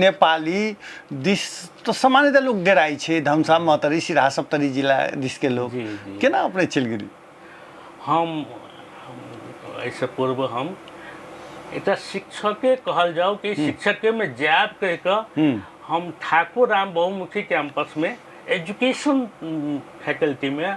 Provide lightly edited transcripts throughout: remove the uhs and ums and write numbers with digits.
नेपाली दिस तऽ सामान्यतः लोक डेराइ छै, धमसा, महोत्तरी, सिराहा, सप्तरी जिला दिसके लोक। जी जी केना अपने चलि गेली? हम एहिसँ पूर्व हम एकटा शिक्षके कहल जाउ कि शिक्षकेमे जायब कहि कऽ हम ठाकुर राम बहुमुखी कैंपसमे एजुकेशन फैकल्टीमे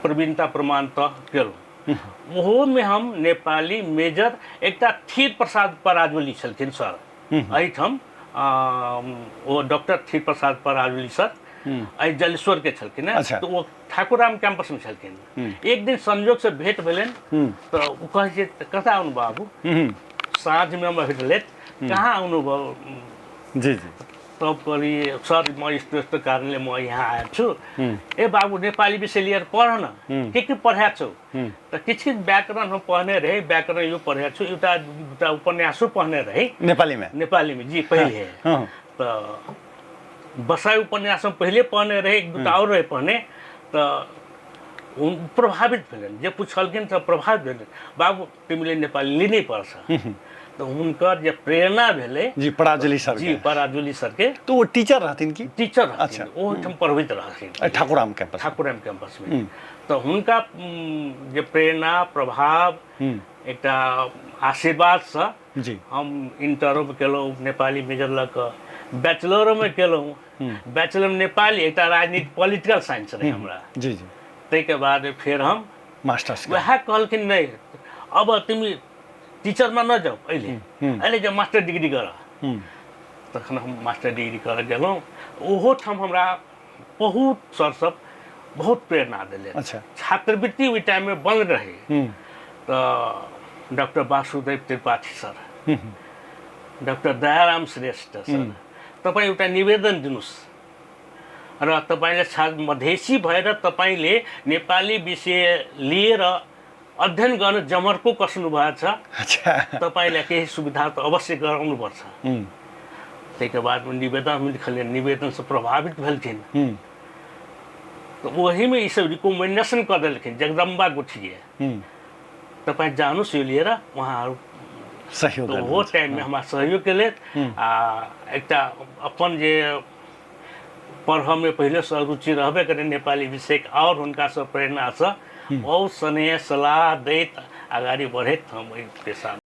प्रवीणता प्रमाण तह केलहुँ। ओहोमे हम नेपाली मेजर, एकटा थिर प्रसाद पराजुली छलखिन सर एहिठाम, ओ डॉक्टर थिर प्रसाद पराजुली सर एहि जलेश्वरके छलखिन। अच्छा। तऽ ओ ठाकुर राम कैंपसमे छलखिन। एक दिन संयोगसँ भेंट भेलनि तऽ ओ कहै छै, कतऽ आउनु बाबू? साँझमे हम भेटले, कहाँ आउनु भयो? जी जी तब कहलिए, सर, म यस्तो यस्तो कारणले म यहाँ आएको छु। ए बाबु, नेपाली विषय लिएर पढ न, के के पढाएको छौ? तऽ किछु किछु व्याकरण हम पढ़ने रही, व्याकरण यो पढ़ेको छु, एउटा दुटा उपन्यासो पढ़ने रही। नेपालीमे? नेपालीमे जी, पहिले। तऽ बसाइ उपन्यास हम पहिले पढ़ने रही, एक दूटा आओर रहे पढ़ने। तऽ प्रभावित भेलनि, जे पुछलखिन तऽ प्रभावित भेलनि, बाबू, तिमीले नेपाली लिनै पर्छ। तऽ हुनकर जे प्रेरणा भेलै। जी, पराजुली सर। जी, पराजुली सरके। तऽ ओ टीचर रहथिन कि? टीचर रहथिन। ओहिठाम पढ़बैत रहथिन। ठाकुराम कैंपस? ठाकुराम कैंपसमे। तऽ हुनका जे प्रेरणा, प्रभाव, एकटा आशीर्वादसँ हम इंटरो केलहुँ नेपाली मेजर लऽ कऽ, बैचलरोमे केलहुँ, बैचलर नेपाली, एकटा राजनीति पॉलिटिकल साइंस रहै हमरा। जी जी ताहिके बाद फेर हम मास्टर्स। वएह कहलखिन, नहि, अब तिमी टीचरमा नजाऊ अहिले, अहिले जे मास्टर डिग्री गर। तखन हम मास्टर डिग्री करऽ गेलहुँ। ओहो ठाम हमरा बहुत सर सब बहुत प्रेरणा देले। छात्रवृत्ति ओहि टाइममे बंद रहे, तऽ doctor Vasudev Tripathi sir, doctor Dayaram Shrestha sir, तपाईँ एउटा निवेदन दिनुहोस् र तपाईँले मधेसी भएर तपाईँले नेपाली विषय लिएर अध्ययन गर्न जमर्को कस्नु भएको छ, तपाईँलाई केही सुविधा त अवश्य गराउनुपर्छ। ताहिके बाद निवेदन हम लिखलियै, निवेदनसँ प्रभावित भेलखिन, तऽ ओहीमे ई सब रिकमेंडेशन कऽ देलखिन, जगदम्बा गुठिए, तपाईँ जानुहोस् यो लिएर, उहाँहरू सहयोग तऽ ओहो टाइममे हमरा सहयोग केलथि। आ एकटा अपन जे पढ़ऽमे पहिलेसँ रुचि रहबे करै नेपाली विषयके, आओर हुनकासँ प्रेरणासँ बहुत स्नेह सलाह दैत अगाडि बढ़ैत हम एहि पेशामे